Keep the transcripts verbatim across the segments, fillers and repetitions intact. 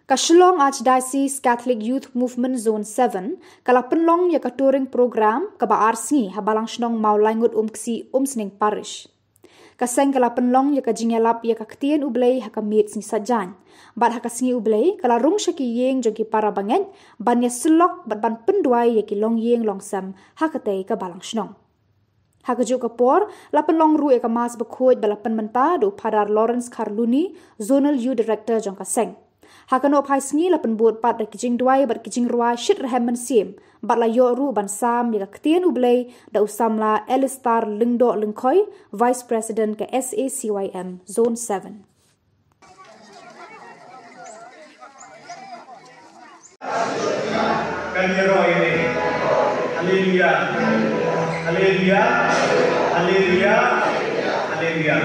Ka Shillong Archdiocese Catholic Youth Movement Zone seven ka la pynlong ïa ka touring program kaba ar sngi ha Balang Shnong Mawlaingut Umksi, Umsning Parish. Ka seng ka la pynlong ïa ka jingïalap ïa ka ktien U Blei ha ka miet sngi Saitjaiñ. Bad ha ka sngi U Blei ka la rung sha ki ïing jong ki para bangeit ban ïasyllok bad ban pynduwai ïa ki longïing longsem ha katei ka Balang Shnong. Ha kajuh ka por la pynlong ruh ïa ka Mass Bakhuid ba la pynmynta da u Phadar Lawrence Kharluni, Zonal Youth Director jong ka seng. Ha kano phai sngi la pynbud pat da ki jingduwai bad ki jingrwai shitrhem mynsiem bad la ïoh ruh ban sam ïa ka ktien U Blei da u samla Elistar Lyngdoh Lyngkhoi, Vice President ka S A C Y M Zone seven. Kan ïaroh ïa me. Haleluya. Haleluya. Haleluya. Haleluya.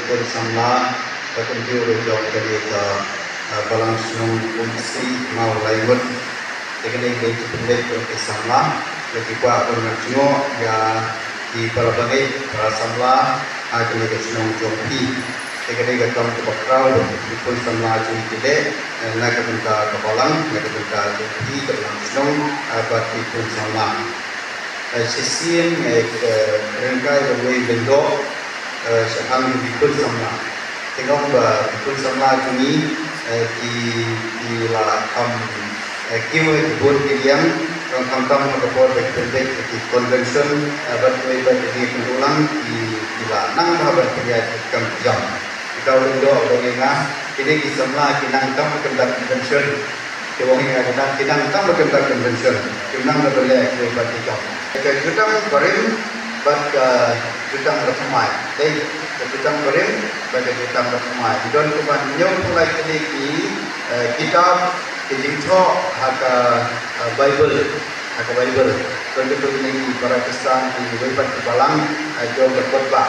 Pun samla, ka kumjuh ruh jong kane ka, ah, Balang Shnong Umsi Mawlaingut. Te kane ka dei ka pynleit jong ki samla, ïa ki kwah ban nang jngoh ïa ki para bangeit, para samla ha kane ka shnong jong phi. Te kane ka kam kaba khraw, ki pun samla jong ki dei, eh, na ka bynta ka balang, na ka bynta jong phi ka balang shnong, eh, bad ki pun samla. Eh, shisien, eh, ka ryngkai bad wei Lyngdoh, eh, shaphang ki pun samla. Te nga ong ba ki pun samla jong ngi, eh, ki, ki la kham, eh, kiew, eh, ki bun ki liang, khamtam ha ka por ba ki pynbeit ki convention, eh, bad wei bad ki pynduh lang ki, ki la nang bha ban pynïaid ki kam ki jam. Ki dei Lyngdoh ba ngi nga, kine ki samla ki nang tam ha kyndat convention. Ki ong ïa ka dang, ki dang tam ba kyndat convention. Ki nang ba leh ki ba ki kam. Ka jutang barim bad ka jutang ba thymmai. Dei, ka jutang barim bad ka jutang ba thymmai. Ki don kumba hynñiew phew lai tylli ki, eh, kitab, ki jingthoh ha ka, eh, Baibl, ha ka Baibl. Don kumba kine ki para Khristan kiwei pat ki balang, eh, jong ka kot ba.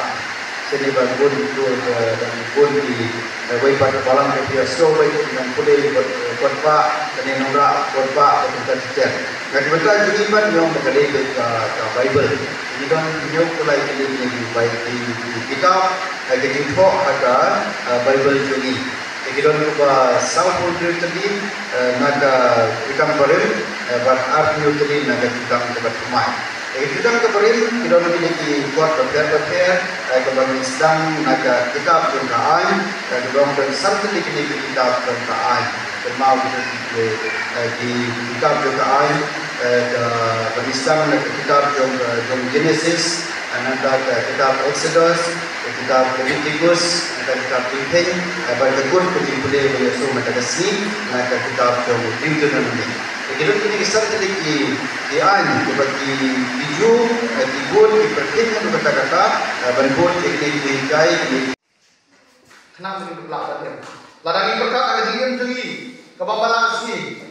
Sini ba bun tu, eh, dang bun ki, eh, wei pat balang ka pia so wei ki nang pule kot, eh, kot ba, kane nongrah kot ba, kot ba teacher. Nga ki bynta jong ngi pat nga ong ba ka dei ka, ka Baibl. Ngi don hynñiew phew lai tylli ki, ki Bai-, ki, ki kitab, eh, ki jingthoh ha ka, eh, Baibl jong ngi. Te ki don kumba saw phew hynriew tylli, eh, na ka jutang barim, eh, bad ar hynñiew tylli na ka jutang kaba thymmai. Te ka jutang ka barim, ki don kine ki kot bapher bapher, eh, kaba ngi sdang na ka kitab jong ka aiñ, eh, kaba ong ba san tylli kine ki kitab jong ka aiñ. Kynmaw ki, eh, ki kitab jong ka aiñ, eh, kaba ngi sdang na ka kitab jong, eh, jong Genesis, eh, nangta ka kitab Exodus, ka kitab Leviticus, nangta ka kitab Jingpynim, eh, bad ka kut ka jingpule ba ïa sngewthuh nangta ka sngi, na ka kitab jong Deuteronomy. Te ki don kine ki san tylli ki, ki aiñ, kiba ki, ki Jiw, eh, ki bud, ki pyrthei, nangta kata, eh, ban bud, ki, ki, ki, ki, ki, Khnang ba ngin ym lah ban im. Lada ngi pyrkhat ha ka jingim jong ngi kaba balang shisha.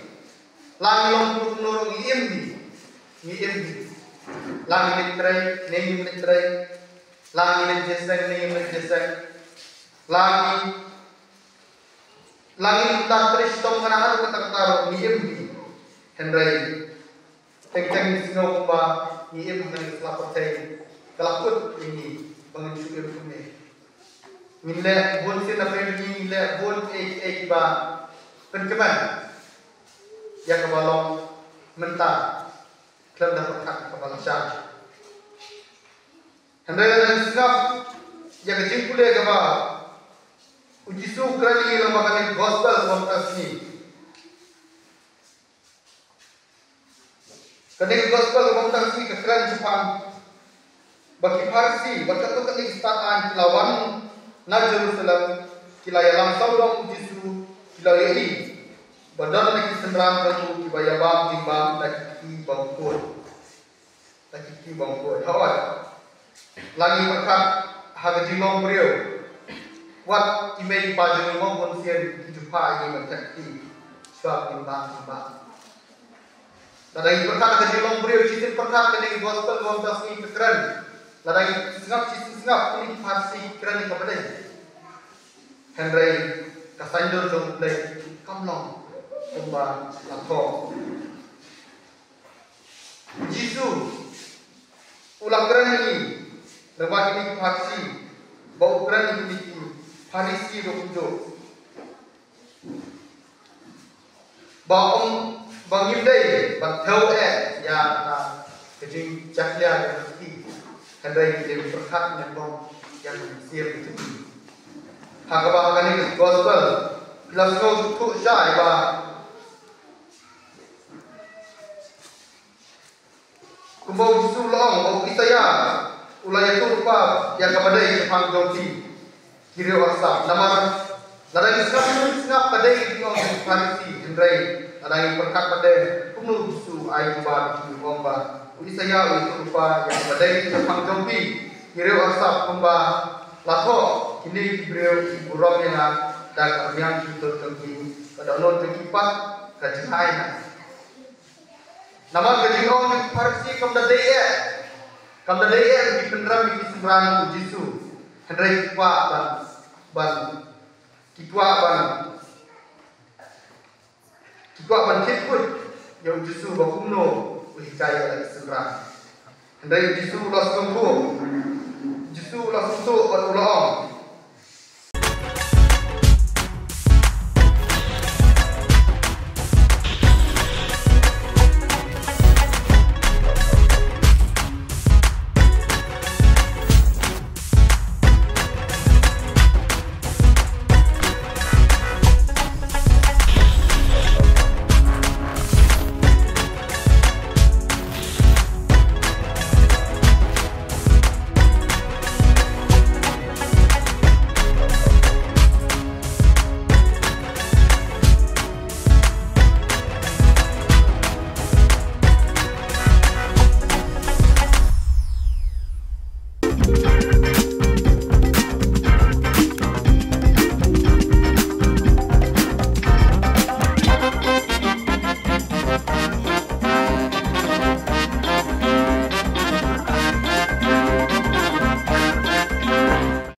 La ngi long kumno kumno ruh ngi im hi. Ngi im hi. La ngi leit trei, ne ngim leit trei. La ngi leit jingïaseng, ne ngim leit jingïaseng. La ngi, la ngi leit trei shitom kane haduh katta katta ruh ngi im hi. Hynrei teng teng ngi sngew kumba ngi im ha kane ka sla pyrthei ka la kut ïa ngi ba ngin shu im kumne. Ngin leh bun sien na pyrthei, ngin leh bun ei ei ba pynkmen ïa kaba long mynta khlem da pyrkhat kaba la shai. Hynrei lada ngi sngap ïa ka jingpule kaba u Jisu u kren ïa ngi lyngba kane ka gospel kaba mynta ka sngi. Kane ka gospel kaba mynta ka sngi ka kren shaphang ba ki Pharisi bad katto katne ki stad aiñ ki la wan na Jerusalem, ki la ïalam sawdong u Jisu, ki la ïohi ba don na ki synran jong u kiba ïabam jingbam da ki kti ba mkut. Da ki kti ba mkut. Hooid, lada ngi pyrkhat ha ka jinglong briew, wat i mei i pa jong ngi mo bun sien ki ju phah ïa ngi ban thep kti shuwa ba ngin bam jingbam. Lada ngi pyrkhat ha ka jinglong briew, shisien pyrkhat kane ka gospel kaba mynta ka sngi ka kren, lada ngi sngap, shisien sngap kine ki Pharisi ki kren ïa kaba dei. Hynrei ka saiñdur jong U Blei kam long kumba la thoh. U Jisu u la kren ïa ngi lyngba kine ki Pharisi, ba u kren ïa kine ki Pharisi ruh kumjuh, ba ong ba ngim dei ban thew eh ïa ka jingjakhlia ïa ka kti, hynrei ngi dei ban pyrkhat nyngkong ïa ka mynsiem ka jong ngi. Ha kaba ha kane ka gospel phi la sngewthuh shai ba kumba u Jisu u la ong, ba u Isaïah u la ïathuh lypa ïa kaba dei shaphang jong ki, ki riew arsap. Namar lada ngi sngap, sngap ka dei ka jingong jong ki Pharisi, hynrei lada ngi pyrkhat pat de kumno u Jisu u ai jubab ïa ki, u ong ba u Isaïah u ïathuh lypa ïa kaba dei shaphang jong phi, ki riew arsap, kumba la thoh: Kine ki briew ki burom ïa nga da ka rmiang jingtut jong ki, ka dohnud jong ki pat ka jngai na. Namar ka jingong jong ki Pharisi kam da dei eh, kam da dei eh ba ki pynrem ïa ki synran u Jisu, hynrei ki kwah ban, ban, ki kwah ban, ki kwah ban thied khuid ïa u Jisu ba kumno u hikai ïa la ki synran. Hynrei u Jisu u la sngewthuh, u Jisu u la sngewthuh bad u la ong,